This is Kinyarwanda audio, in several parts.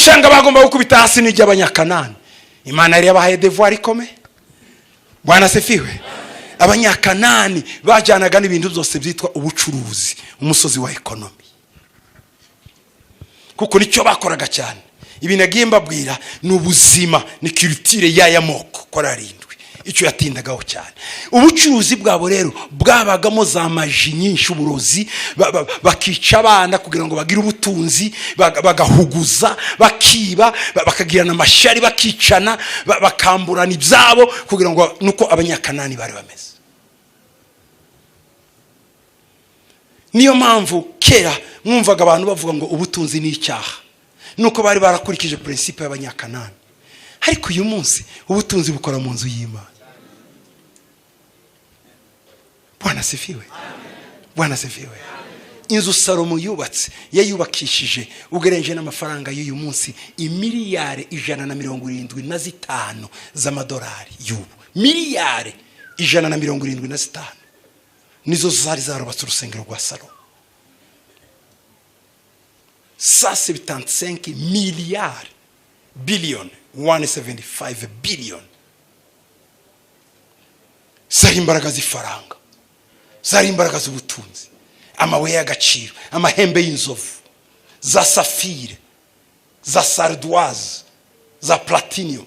Ishyanga bagomba gukubita hasi ni iry'Abanyakanani. Imana yari yabahaye devoir ikomeye. Bwana asifiwe. Abanyakanani bajyanaga n'ibintu byose byitwa ubucuruzi, umusozi wa économie, kuko nicyo bakoraga cyane. Ibi nagiye mbabwira ni ubuzima, ni culture y'aya moko ko ari arindwi. Icyo yatindagaho cyane, ubucuruzi bwabo rero bwabagamo za magie nyinshi, uburozi, bakica abana kugira ngo bagire ubutunzi, bagahuguza, bakiba, bakagirana amashyari, bakicana, bakamburana ibyabo kugira ngo, nuko Abanyakanani bari bameze. Niyo mpamvu kera mwumvaga abantu bavuga ngo ubutunzi ni icyaha, nuko bari barakurikije principe y'Abanyakanani. Ariko uyu munsi ubutunzi bukora mu nzu y'Imana. Bwana asifiwe, Bwana asifiwe. Inzu Salomo yubatse yayubakishije, ugereranyije n'amafaranga y'uyu munsi, imiliyari 175 z'amadolari y'ubu. Miliyari 175 nizo zari zarubatse urusengero rwa Salomo. 175 miliyari, biliyoni, 175 biliyoni. Zari imbaraga z'ifaranga, zari imbaraga z'ubutunzi, amabuye y'agaciro, amahembe y'inzovu, za saphir, za sardoise, za platinium,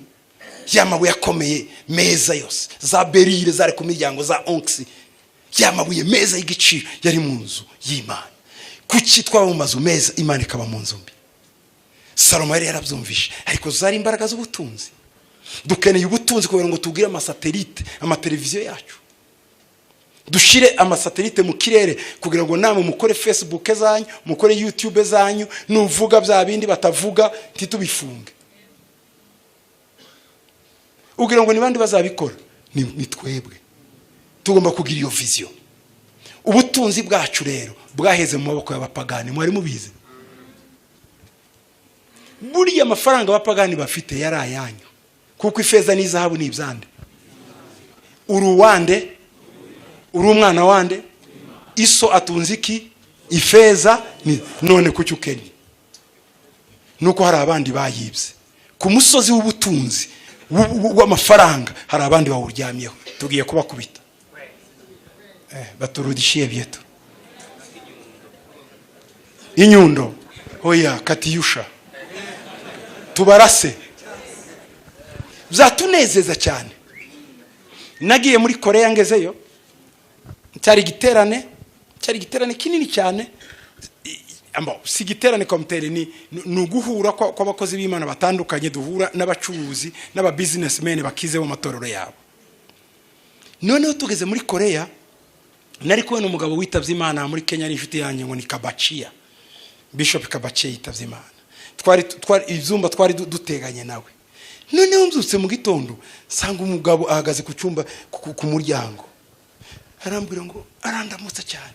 ya mabuye akomeye meza yose, za béryl zari ku miryango, za onyx, ya mabuye meza y'igiciro yari mu nzu y'Imana. Kuki twaba mu mazu meza, Imana ikaba mu nzu mbi? Salomo yari yarabyumvishe, ariko zari imbaraga z'ubutunzi. Dukeneye ubutunzi kugira ngo tubwire amasatelite, amateleviziyo yacu, dushire amasatelite mu kirere kugira ngo namwe mukore Facebook zanyu, mukore YouTube zanyu, nuvuga bya bindi batavuga ntitubifunge. Ugira ngo ni bandi bazabikora? Ni twebwe. Tugomba kugira iyo vision. Ubutunzi bwacu rero bwaheze mu maboko y'abapagani. Mwari mubizi? Buriya amafaranga abapagani bafite yari ayanyu, kuko ifeza n'izahabu ni ibyande? Uri uwande? Uri umwana wande? Iso atunze iki? Ifeza. None kuki ukennye? Nuko hari abandi bayibye ku musozi w'ubutunzi w'amafaranga, hari abandi bawuryamyeho. Tugiye kubakubita, baturudishiye byetu. Inyundo? Oya, katiyusha, tubarase. Byatunezeza cyane. Nagiye muri Koreya, ngezeyo cyari igiterane kinini cyane. Si igiterane komutere, ni uguhura kw'abakozi b'Imana batandukanye, duhura n'abacuruzi n'aba businessmen bakize mu matorero yabo. Noneho tugeze muri Koreya, nari kubona umugabo witabye Imana muri Kenya, ari inshuti yanjye, ngo ni Kabaciya, Bishop Kabaciya, yitabye Imana. Twari ibyumba twari duteganye nawe. Noneho mbyutse mu gitondo, nsanga umugabo ahagaze ku cyumba, ku muryango, arambwira ngo, arandamutsa cyane,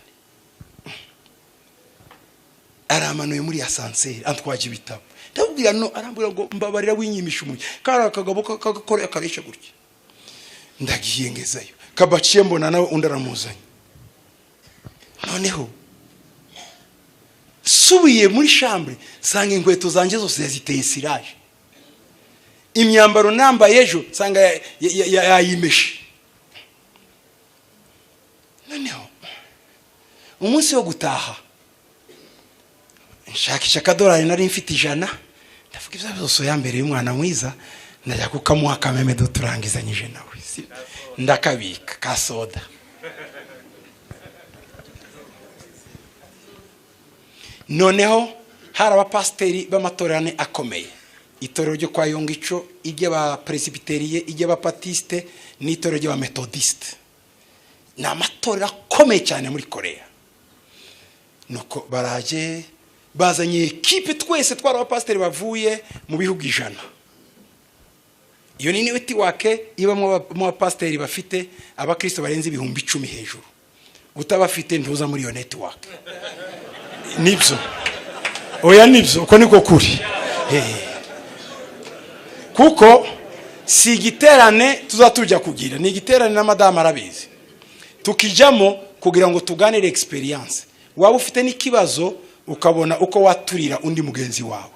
aramanuye muri ascenseur, antwaje ibitabo. Ndabwira no, arambwira ngo mbabarira winyimisha umugi. Kari akagabo kagakore akaresha gutya. Ndagiye, ngezayo, Kabaciye mbona nawe undi aramuzanye. Noneho subiye muri chambre, nsanga inkweto zanjye zose yaziteye cirage, imyambaro nambaye ejo nsanga yayimeshe. Noneho umunsi wo gutaha, nshakisha akadolari, nari mfite 100. Ndavuga ibyo byose yambereye umwana mwiza, ndajya kukamuha akameme turangizanyije nawe. Ndakabika ka soda. Noneho hari abapasiteri b'amatorero ane akomeye: itorero ryo kwa Yongico, iry'abaperesibiteriye, iry'abapatisite n'itorero ry'abametodisite. Ni amatorero akomeye cyane muri Korea. Nuko baraje, bazanye ekipe, twese twari abapasiteri bavuye mu bihugu 100. Iyo ni network ibamo abapasiteri bafite abakristo barenze 10,000 hejuru. Utabafite ntuza muri iyo network. Nibyo, oya, nibyo, uko niko kuri. Kuko si igiterane tuzatujya kugira, ni igiterane na madamu arabizi, tukijyamo kugira ngo tuganire experience. Waba ufite n'ikibazo, ukabona uko waturira undi mugenzi wawe.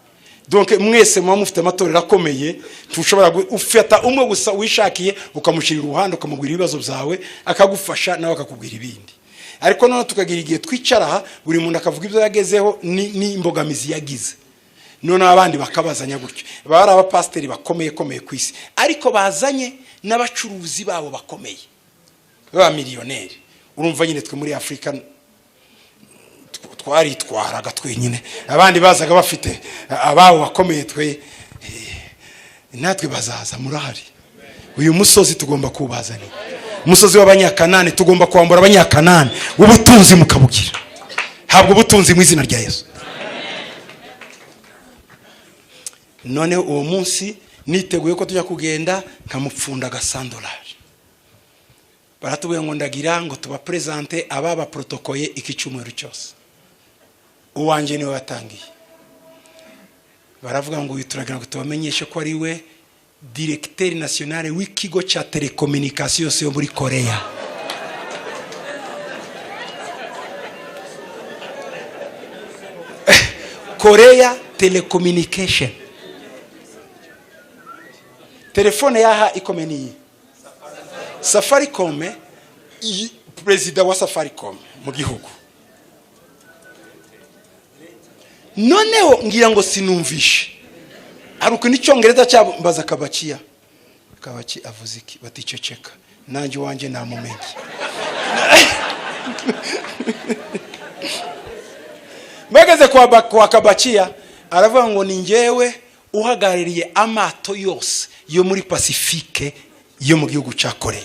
Donc mwese muba mufite amatorero akomeye, ntushobora ufata umwe gusa wishakiye ukamushyira iruhande, ukamubwira ibibazo byawe, akagufasha nawe akakubwira ibindi. Ariko noneho tukagira igihe twicara aha, buri muntu akavuga ibyo yagezeho n'imbogamizi yagize, noneho abandi bakabazanya gutyo. Baba ari abapasiteri bakomeye komeye ku isi, ariko bazanye n'abacuruzi babo bakomeye b'abamiliyoneri. Urumva nyine twe muri Afurika twaritwaraga twenyine, abandi bazaga bafite ababo bakomeye. Twe natwe bazaza, murahari. Uyu musozi tugomba kuwubazanira, umusozi w'Abanyakanani. Tugomba kwambura Abanyakanani ubutunzi mukabugira. Habwa ubutunzi mu izina rya Yesu. Noneho uwo munsi niteguye ko tujya kugenda, nkamupfunda agasandolari. Baratubwiye ngo ndagira ngo tubaprésente ababa porotokoye iki cyumweru cyose. Uwanjye niwe watangiye. Baravuga ngo uyu turagira ngo tubamenyeshe ko ari we directeur national w'ikigo cya télécommunication yose yo muri Korea. Korea Telecommunication, telefone yaha ikomeye niyi Safaricom. Perezida wa Safaricom mu gihugu. Noneho ngira ngo sinumvishe, hari ukuntu Icyongereza cyabo. Mbaza Kabakiya: "Kabaki avuze iki?" Baticeceka, nanjye iwanjye namumenye. Bageze kwa Kabakiya, aravuga ngo ni njyewe uhagarariye amato yose yo muri Pasifike yo mu gihugu cya Koreya.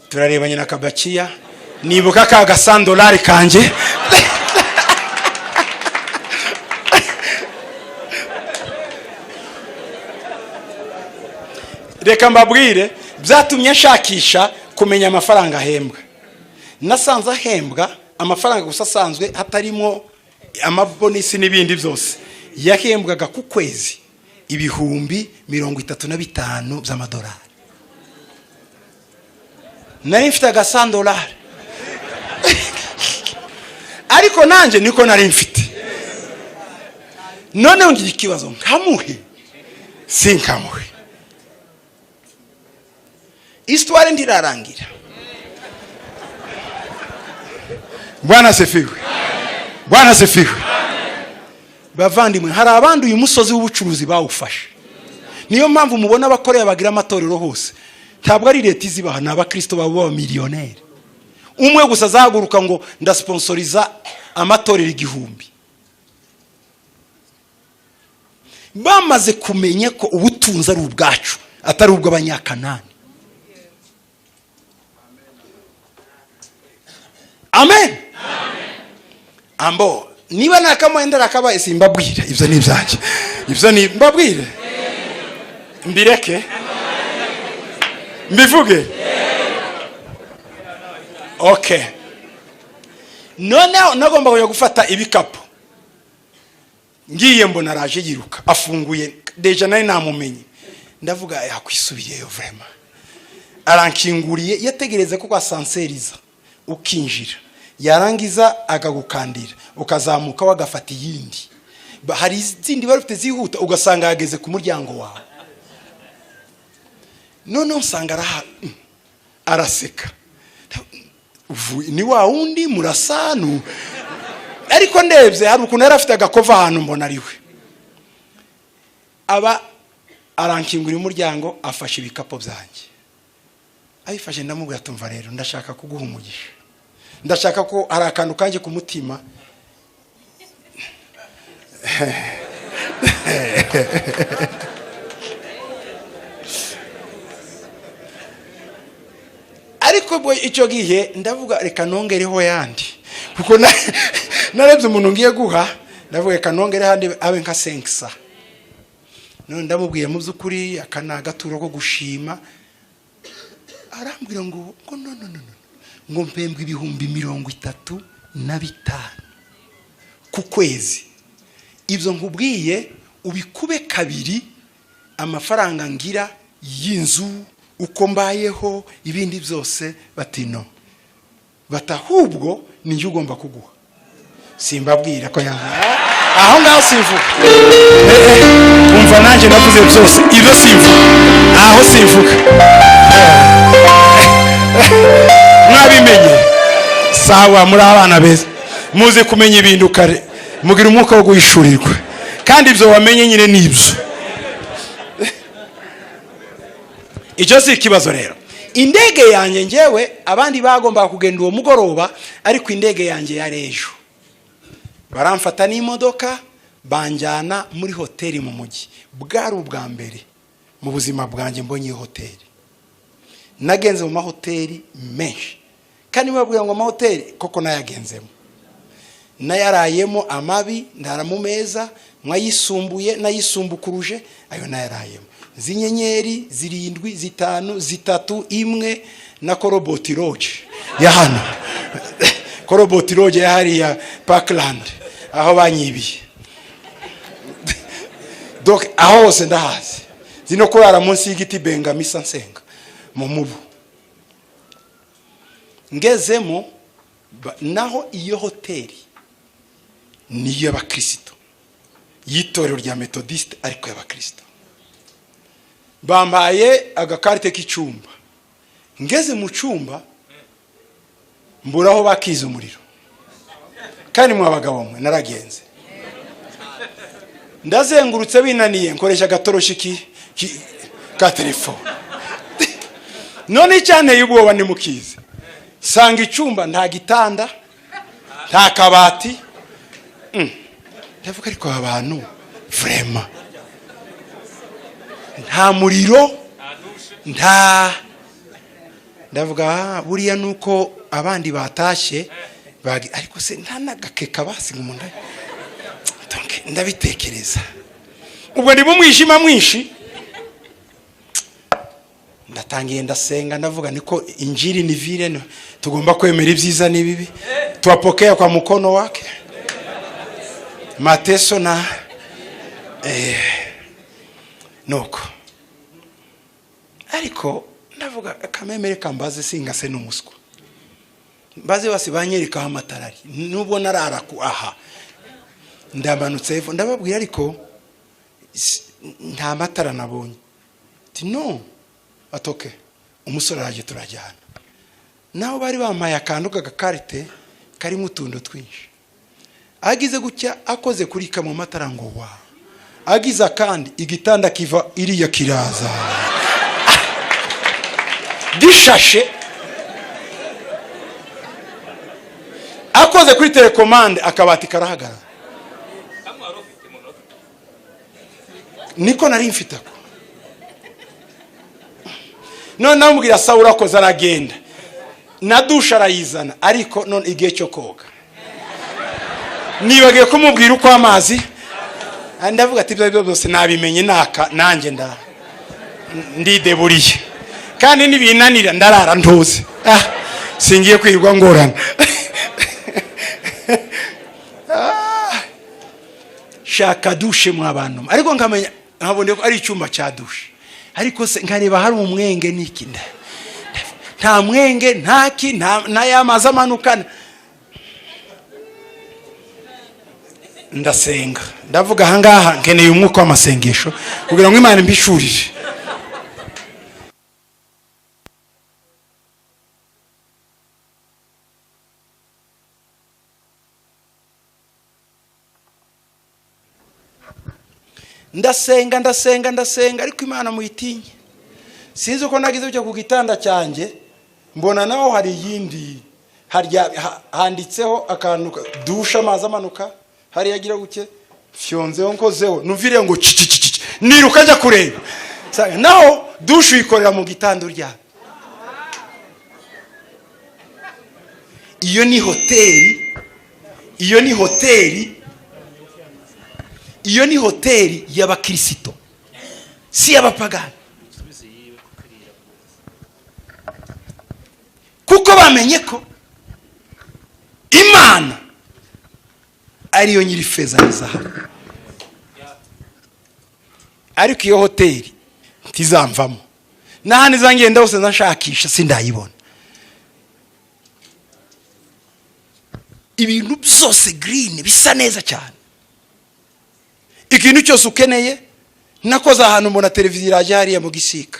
Turarebanye na Kabakiya, nibuka ka gasandolari kanjye. Reka mbabwire, byatumye nshakisha kumenya amafaranga ahembwa. Nasanze ahembwa amafaranga gusa asanzwe, hatarimo amabonus n'ibindi byose, yahembwaga ku kwezi 35,000 by'amadolari. Nari mfite agasandolari, ariko nanjye niko nari mfite. Noneho ngira ikibazo: nkamuhe, sinkamuhe? Histoire ntirarangira. Bwana asifiwe, Bwana asifiwe. Bavandimwe, hari abandi uyu musozi w'ubucuruzi bawufashe. Niyo mpamvu mubona abakoreya bagira amatorero hose. Ntabwo ari leta izibaha, ni abakristo babo b'abamiliyoneri. Umwe gusa azahaguruka ngo ndasponsoriza amatorero 1000. Bamaze kumenya ko ubutunzi ari ubwacu, atari ubw'Abanyakanani. Amen. Ambo niba nakamuye ndarakabaye, simbabwire. Ibyo ni ibyanjye, ibyo ni mbabwire, mbireke mbivuge. Okay, noneho nagomba kujya gufata ibikapu. Ngiye mbona araje yiruka, afunguye. Déjà nari namumenye, ndavuga yakwisubiyeyo vraiment. Arankinguriye, yategereza ko ascenseur iza ukinjira, yarangiza akagukandira ukazamuka, wagafata iyindi. Hari izindi bari bafite zihuta, ugasanga yageze ku muryango wawe. Noneho nsanga araseka. Ni wa wundi murasanu, ariko ndebye hari ukuntu yari afite agakova ahantu, mbona ari we. Aba arankingurira umuryango, afashe ibikapu byanjye. Abifashe, ndamubwira: "Tumva rero, ndashaka kuguha umugisha, ndashaka ko hari akantu kanjye ku mutima." Ariko ubwo icyo gihe ndavuga reka nongereho yandi, kuko narebye umuntu ngiye guha, ndavuga reka nongereho andi abe nka 500. None ndamubwiye: "Mu by'ukuri aka ni agaturo ko gushima." Arambwira ngo no, no, no, no, ngo mpembwe 35,000 ku kwezi. Ibyo nkubwiye ubikube kabiri amafaranga ngira y'inzu, uko mbayeho, ibindi byose. Bati no, bati ahubwo ninjye ugomba kuguha. Simbabwira ko yampaye. Aho ngaho simvuga. Umva nanjye navuze byose, ibyo simvuga, aho simvuga. Mwabimenye sawa, muri abana beza, muze kumenya ibintu kare, mugira umwuka wo guhishurirwa, kandi ibyo wamenye nyine nibyo. Icyo si ikibazo rero. Indege yanjye ngewe, abandi bagombaga kugenda uwo mugoroba, ariko indege yanjye yari ejo. Baramfata n'imodoka banjyana muri hoteli mu mujyi. Bwari ubwa mbere mu buzima bwanjye mbonye iyo hoteli. Nagenze mu mahoteli menshi, kandi babwira ngo amahoteli koko nayagenzemo, nayarayemo amabi, ndara mu meza nkayisumbuye, nayisumbukuruje, ayo nayarayemo. Zinyenyeri 7, 5, 3, 1 na Koroboti Lodge ya hano, Koroboti Lodge ya hariya Parkland aho banyibiye. Donc aho hose ndahazi. Zino kurara munsi y'igiti bengamisa nsenga mu mubu. Ngezemo naho iyo hoteli ni iy'abakristo, y'itorero rya Methodiste ariko y'abakristo. Bambaye agakarite k'icyumba. Ngeze mu cyumba mburaho bakiza umuriro, kandi mwa bagabo mwe naragenze, ndazengurutse binaniye, nkoresha agatoroshi ka telefone. None icyanteye ubwoba ni mukize, sanga icyumba nta gitanda, nta kabati. Ndavuga ariko abantu vraiment nta muriro, nta, ndavuga buriya nuko abandi batashye, ariko se nta nagakeka basiga umuntu. Ndabitekereza ubwo ndi mu mwijima mwinshi, ndatangiye ndasenga, ndavuga niko injiri ni vile tugomba kwemera ibyiza n'ibibi, tuwapokea kwa mkono wake mateso na nuko. Ariko ndavuga kamemere kambaze singase n'umuswa, mbaze basi banyereka aho amatara ari, nubwo narara ku aha. Ndamanutse hepfo ndababwira, ariko nta matara nabonye. Ati no, atoke umusore araje turajyana. Naho bari bampaye akantu k'agakarite karimo utuntu twinshi, agize gutya akoze kuri kamwe matara ngo wa, agize akandi igitanda kiva iriya kiraza gishashe, akoze kuri telekomande akabati karahagarara. Niko nari mfite ako. None namubwira Sawuli akoze aragenda na dusha arayizana, ariko none igihe cyo koga nibagiye kumubwira uko amazi. Ndavuga ati ibyo byose nabimenye naka, nanjye ndideburiye, kandi nibinanira ndarara ntuze, singiye kwirwa ngorana. Shaka dushe mu abantu, ariko nkamenya nkabone ko ari icyumba cya dushe, ariko se nkareba hari umwenge niki, nta mwenge, ntaki, nta yamazi amanukana. Ndasenga ndavuga aha ngaha nkeneye umwuka w'amasengesho kugira ngo Imana imbishurire. Ndasenga ndasenga ndasenga, ariko Imana muyitinye. Sinzi uko nagize cyo ku gitanda cyanjye, mbona naho hari yindi handitseho akantu dusha amazi amanuka, hari yagira guke fyonzeho nkozeho numvire ngo cicicicici, niruka njya kureba. Naho dusha uyikorera mu gitanda urya. Iyo ni hoteli, iyo ni hoteli, iyo ni hoteli y'abakristo, si y'abapagani, kuko bamenye ko Imana ariyo nyiri feza n'izahabu. Ariko iyo hoteli ntizamvamo, n'ahandi zangenda hose nzashakisha sindayibona. Ibintu byose green bisa neza cyane. Ikintu cyose ukeneye. Nakoze ahantu mbona televiziyo iraje hariya mu gisika,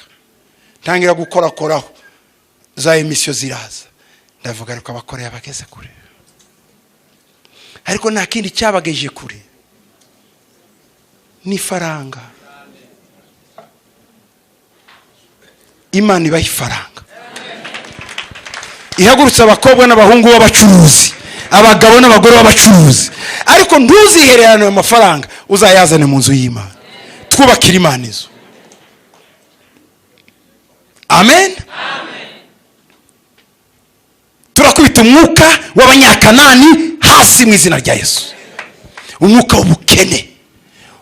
ntangira gukorakoraho, za emisiyo ziraza. Ndavuga, ariko abakoreya bageze kure, ariko nta kindi cyabageje kure ni ifaranga. Imana ibaha ifaranga, ihagurutse abakobwa n'abahungu b'abacuruzi, abagabo n'abagore b'abacuruzi. Ariko ntuzihererane ayo mafaranga, uzayazane mu nzu y'Imana, twubakire Imana inzu. Amen. Turakubita umwuka w'Abanyakanani hasi mu izina rya Yesu. Umwuka w'ubukene,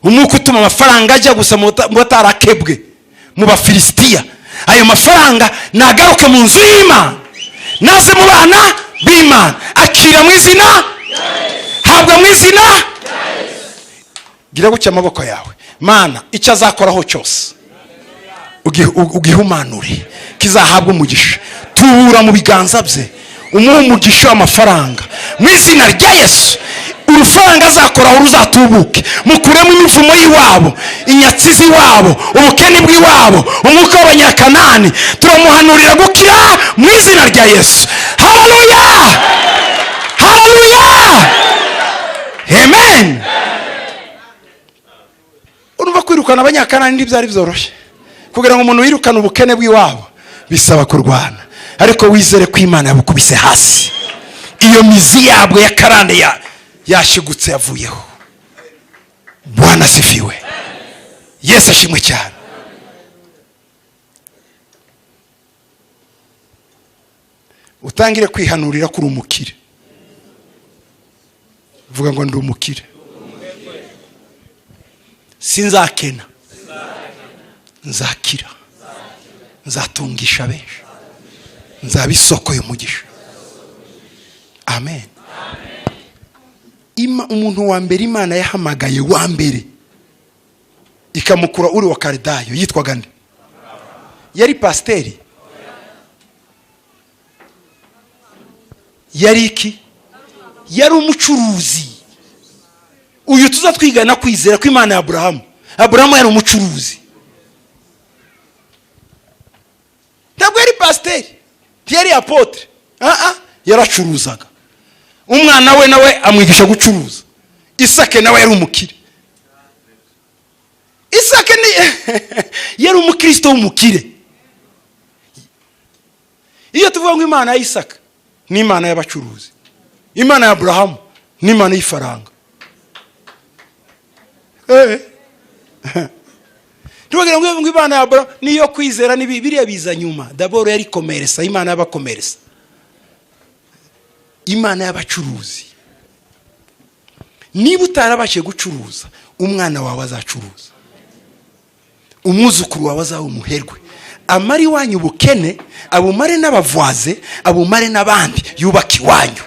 umwuka utuma amafaranga ajya gusa mu batarakebwe, mu Bafilisitiya. Ayo mafaranga nagaruke mu nzu y'Imana, naze mu bana b'Imana. Akira mu izina, habwa mu izina. Gira gutya amaboko yawe. Mana, icyo azakoraho cyose ugihumanure, kizahabwa umugisha. Tubura mu biganza bye, umuhe umugisha w'amafaranga mu izina rya Yesu. Urufaranga azakoraho ruzatubuke, mukuremo imivumo y'iwabo, inyatsi z'iwabo, ubukene bw'iwabo, umwuka w'Abanyakanani. Turamuhanurira gukira mu izina rya Yesu. Haleluya, haleluya, amen. Urumva, kwirukana Abanyakanani ntibyari byoroshye. Kugira ngo umuntu yirukane ubukene bw'iwabo bisaba kurwana, ariko wizere ko Imana yabukubise hasi. Iyo mizi yabwo ya karande yashigutse, yavuyeho. Bwana asifiwe, Yesu ashimwe cyane. Utangire kwihanurira ko uri umukire. Vuga ngo ndi umukire, sinzakena, nzakira, nzatungisha benshi, nzaba isoko y'umugisha. Amen. Umuntu wa mbere Imana yahamagaye wa mbere ikamukura uri wa Karidayo yitwaga nde? Yari pasiteri? Yari iki? Yari umucuruzi. Uyu tuza twigana kwizera ko Imana ya Aburahamu. Aburahamu yari umucuruzi, ntabwo yari pasiteri, ntiyari apotre, yaracuruzaga. Umwana we nawe amwigisha gucuruza. Isake nawe yari umukire. Isake ni yari umukristo w'umukire. Iyo tuvuga ngo Imana ya Isaka ni Imana y'abacuruzi, Imana ya Aburahamu ni Imana y'ifaranga. Tubagira ngo Imana ya Aburahamu niyo kwizera, ni biriya biza nyuma. Daboro yari komeresa, Imana y'abakomeresa, Imana y'abacuruzi. Niba utarabashije gucuruza, umwana wawe azacuruza, umwuzukuru wawe azaba umuherwe, amara iwanyu ubukene, abumare n'abavwaze, abumare n'abandi, yubaka iwanyu.